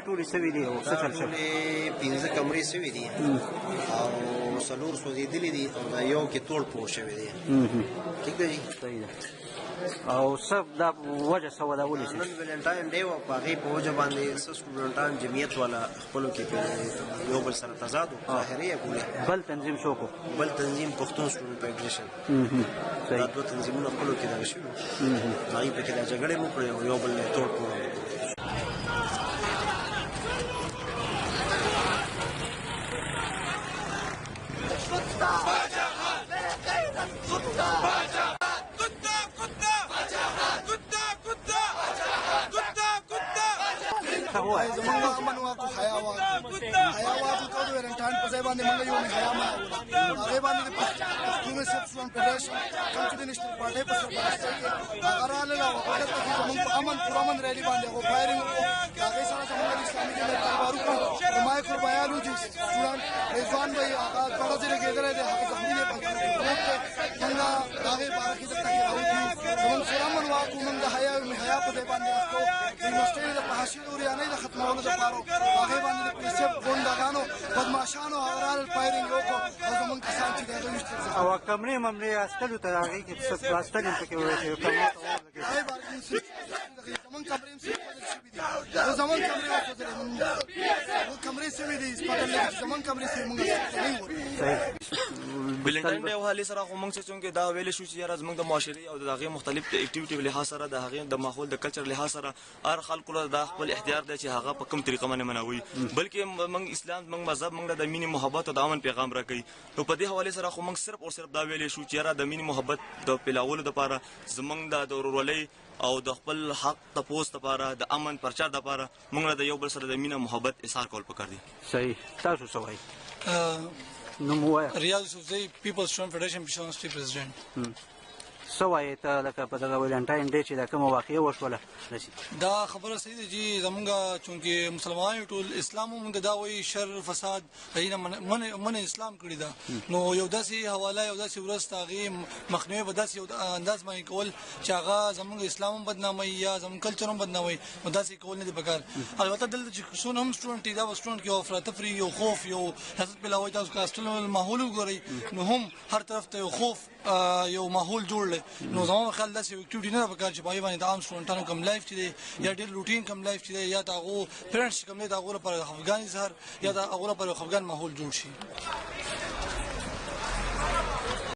ټولې سوي دي او څه چل شوی؟ پنځه کمرې سوي دي او څلور سوځېدلي دي او دا یو کې توړ پوه شوی دی. ټیک دی جي؟ صحیح ده. او څه دا وجه څه وه، دا ولې؟ نن ویلنټاین ډے و، په هغې په وجه باندې څه سټوډنټان جمعیت والا خپلو کې یو بل سره تضاد و، ظاهري یې کولې. بل تنظیم څوک و؟ بل تنظیم پښتون سټوډنټ فیډریشن. دا دوه تنظیمونه خپلو کې دغه شوي، هغوی پکې دا جګړې وکړې او یو بل یې توړ پوه. زمونږ امن واکو، حیا واکو، حیا واکو کو. د ویلنټاین په ځای باندې موږ یو حیا ما هغه باندې د پښتون سب سټوډنټ فیډریشن کوم چې د نېشنل پارټۍ په سرپرستۍ کې هغه راغلل او هغه دلته کې زمونږ په امن پرامن ریلي باندې هغه فایرینګ وکړو. هغې سره زمونږ د اسلامي جمعیت طالبانو کړو مایک بیان و چې سټوډنټ رضوان بھائی هغه دوه ورځې لګېدلی دی، هغه زخمي دی، په پروت دی. موږ د هغې باره کې دلته کې راوتي یو. زمونږ پرامن واکو، موږ د حیا حیا په ځای باندې راکو د یونیورسټۍ د فحاشي اوریانۍ د ختمولو دپاره. هغې باندې د پولیسي ګونډګانو بدماشانو هغه راغلل، فایرینګ یې وکړو او زمونږ کسان چې د هغه ویشتل. او کمرې ممرې استلو ته هغې کې څه استل هم پکې وویل چې کمرو ته اور لګېدل؟ هغې باره کې زمونږ کمرې هم سوځول شوي دي. زمونږ کمرې وسوځلې، مونږ کمرې سوي دي، پته نه لګي زمونږ کمرې سوي، مونږ نه یو. ویلنټاین ډے حوالې سره خو موږ چې چونکې دا ویل شو چې یاره زموږ د معاشرې او د هغې مختلف اکټیویټي په لحاظ سره، د هغې د ماحول د کلچر لحاظ سره، هر خلکو له دا خپل اختیار دی چې هغه په کوم طریقه باندې مناوي، بلکې موږ اسلام، موږ مذهب موږ د مینې، محبت او د امن پیغام راکوي. نو په دې حوالې سره خو موږ صرف او صرف دا ویلی شو چې یاره د مینې محبت د پلاولو دپاره، زموږ د ورورولۍ او د خپل حق تپوس دپاره، د امن پرچار دپاره موږ له د یو بل سره د مینه محبت اظهار کول پکار دي. صحیح. تاسو څه وایئ؟ نوم ووایه. ریاض یوسفزی، پیپلز سټوډنټ فیډریشن پېښور یونیورسټي پریزیډنټ. څه وایې ته، لکه په دغه ویلنټاین ډے چې دا کومه واقعه وشوله؟ دا خبره صحیح ده چې زمونږ چونکې مسلمان یو ټول، اسلام هم دا وایي شر فساد نه من اسلام کړی ده. نو یو داسې حواله، یو داسې ورځ ته هغې مخنیوی به داسې یو انداز باندې کول چې هغه زمونږ اسلام هم بدناموي یا زمونږ کلچر هم بدناموي، نو داسې کول نه دي پکار. البته دلته چې څونه هم سټوډنټ دي، دا به سټوډنټ کې یو افراتفري، یو خوف، یو حسد پلاوي. تاسو که هاسټل ماحول وګورئ نو هم هر طرف ته یو خوف یو ماحول جوړ دی. نو زما په خیال داسې یو اکټیویټي نه ده پکار چې په هغې باندې د عام سټوډنټانو کوم لایف چې دی یا ډېر روټین کوم لایف چې دی یا د هغو پیرنټس چې کوم دی د هغو لپاره د خفګان اظهار یا د هغو لپاره یو خفګان ماحول جوړ شي.